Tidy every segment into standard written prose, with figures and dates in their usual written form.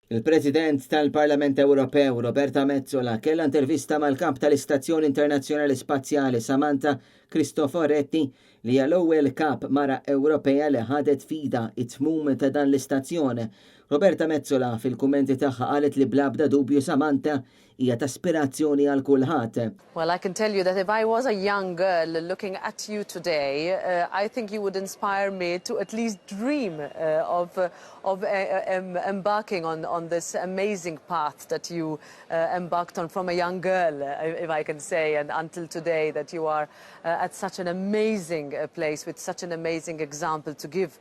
Il-President tal-Parlament Ewropew Roberta Metsola kellha intervista mal-kap tal-Istazzjoni Internazzjonali Spazjali Samantha Cristoforetti, li hija l-ewwel kap mara Ewropea li ħadet f'idha it-tmum ta' dan l-istazzjon. Roberta Metsola fil-kummenti tagħha qalet li bla ebda dubju Samantha hija ta' ispirazzjoni għal kulħadd. Well, I can tell you that if I was a young girl looking at you today, I think you would inspire me to at least dream of embarking on this amazing path that you embarked on from a young girl, if I can say, and until today that you are at such an amazing place with such an amazing example to give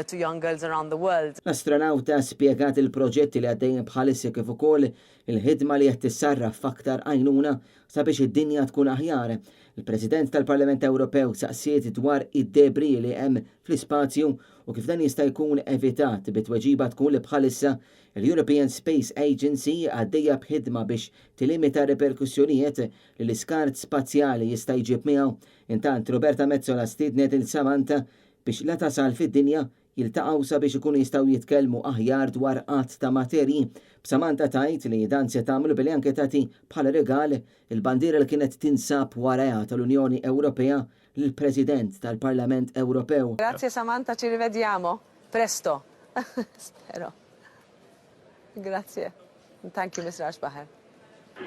to young girls around the world. L-astronauta spjegat il-proġetti li għaddejjin bħalissa kif ukoll il-ħidma li qed tissarraf f'aktar għajnuna sabiex id-dinja tkun aħjar. Il-President tal-Parlament Ewropew saqsiet dwar id-debris li hemm fl-ispazju u kif dan jista' jkun evitat, bit-tweġiba tkun li bħalissa l-European Space Agency għaddejja b'ħidma biex tilimita reperkussjonijiet li l-iskart spazjali jista' jġib miegħu. Intant, Roberta Metsola stiednet lil Samantha biex la tasal fid-dinja jiltaqgħu sabiex ikunu jistgħu jitkellmu aħjar dwar għadd ta' materji. B'Samantha tgħid li dan se tagħmlu billi anke tagħti bħala regal il-bandiera li kienet tinsab warajha tal-Unjoni Ewropea lill-President tal-Parlament Ewropew. Grazie Samantha, ci rivediamo presto. Spero. Grazie. Thank you, Mr. Aschbacher.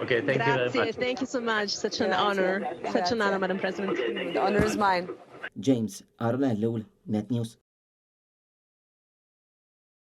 Okay, thank you very Grazie, much. Thank you so much. Such an Grazie. Honor. Such an honor, Madam President. The honor is mine. James Arnell, Net News.